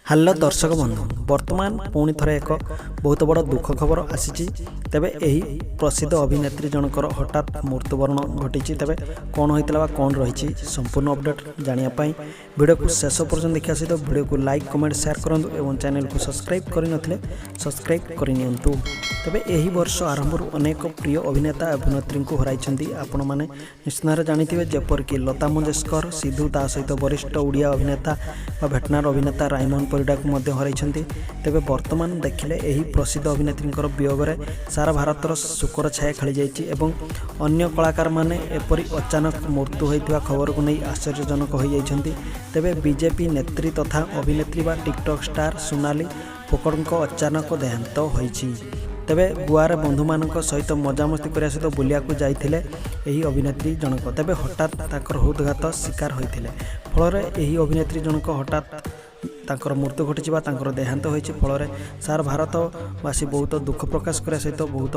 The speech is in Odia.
ହ୍ୟାଲୋ ଦର୍ଶକ ବନ୍ଧୁ, ବର୍ତ୍ତମାନ ପୁଣି ଥରେ ଏକ ବହୁତ ବଡ଼ ଦୁଃଖ ଖବର ଆସିଛି। ତେବେ ଏହି ପ୍ରସିଦ୍ଧ ଅଭିନେତ୍ରୀ ଜଣଙ୍କର ହଠାତ୍ ମୃତ୍ୟୁବରଣ ଘଟିଛି। ତେବେ କ'ଣ ହୋଇଥିଲା ବା କ'ଣ ରହିଛି, ସମ୍ପୂର୍ଣ୍ଣ ଅପଡ଼େଟ୍ ଜାଣିବା ପାଇଁ ଭିଡ଼ିଓକୁ ଶେଷ ପର୍ଯ୍ୟନ୍ତ ଦେଖିବା ସହିତ ଭିଡ଼ିଓକୁ ଲାଇକ୍, କମେଣ୍ଟ, ସେୟାର କରନ୍ତୁ ଏବଂ ଚ୍ୟାନେଲକୁ ସବସ୍କ୍ରାଇବ୍ କରିନଥିଲେ ସବସ୍କ୍ରାଇବ୍ କରିନିଅନ୍ତୁ। ତେବେ ଏହି ବର୍ଷ ଆରମ୍ଭରୁ ଅନେକ ପ୍ରିୟ ଅଭିନେତା ଅଭିନେତ୍ରୀଙ୍କୁ ହରାଇଛନ୍ତି। ଆପଣମାନେ ନିଶ୍ଚିତ ଭାବରେ ଜାଣିଥିବେ, ଯେପରିକି ଲତା ମଙ୍ଗେସକର, ସିଧୁ, ତା ସହିତ ବରିଷ୍ଠ ଓଡ଼ିଆ ଅଭିନେତା ବା ଭେଟେରାନ୍ ଅଭିନେତା ରାଇମୋହନ ପରିଡ଼ାକୁ ମଧ୍ୟ ହରାଇଛନ୍ତି। ତେବେ ବର୍ତ୍ତମାନ ଦେଖିଲେ ଏହି ପ୍ରସିଦ୍ଧ ଅଭିନେତ୍ରୀଙ୍କର ବିୟୋଗରେ ସାରା ଭାରତର ଶୋକର ଛାୟା ଖେଳିଯାଇଛି ଏବଂ ଅନ୍ୟ କଳାକାରମାନେ ଏପରି ଅଚାନକ ମୃତ୍ୟୁ ହୋଇଥିବା ଖବରକୁ ନେଇ ଆଶ୍ଚର୍ଯ୍ୟଜନକ ହୋଇଯାଇଛନ୍ତି। ତେବେ ବିଜେପି ନେତ୍ରୀ ତଥା ଅଭିନେତ୍ରୀ ବା ଟିକଟକ୍ ଷ୍ଟାର ସୋନାଲି ଫୋଗଟଙ୍କ ଅଚାନକ ଦେହାନ୍ତ ହୋଇଛି। ତେବେ ଗୋଆରେ ବନ୍ଧୁମାନଙ୍କ ସହିତ ମଜାମସ୍ତି କରିବା ସହିତ ବୁଲିବାକୁ ଯାଇଥିଲେ ଏହି ଅଭିନେତ୍ରୀ ଜଣକ। ତେବେ ହଠାତ୍ ତାଙ୍କର ହୃଦଘାତ ଶିକାର ହୋଇଥିଲେ। ଫଳରେ ଏହି ଅଭିନେତ୍ରୀ ଜଣକ ହଠାତ୍ ତାଙ୍କର ମୃତ୍ୟୁ ଘଟିଛି ବା ତାଙ୍କର ଦେହାନ୍ତ ହୋଇଛି। ଫଳରେ ସାରା ଭାରତବାସୀ ବହୁତ ଦୁଃଖ ପ୍ରକାଶ କରିବା ସହିତ ବହୁତ